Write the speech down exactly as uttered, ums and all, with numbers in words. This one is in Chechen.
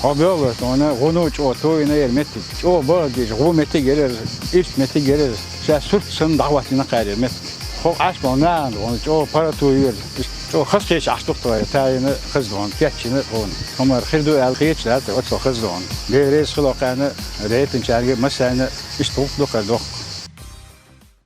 Хьо боьлла тхона гӀуно чӀо тойна яр меттиг. ЧӀо бахар дийша, гӀу меттиг ярар, ирт меттиг ярар. Ша сурт санна дӀахӀоттина кхарьяр меттиг. Хо Ӏаш бо нагӀан гӀуна чӀо пара туйвер. ЧӀо хаза кхеча Ӏаш дух тхоя, тайна хаза дон, кеччина гӀуна. Хумар хир ду аьлла кхеча лаьтта, оцо хаза дон. Бе рейс хило кхана, рейтинчарга массайна ишт гӀулт дукхар дох.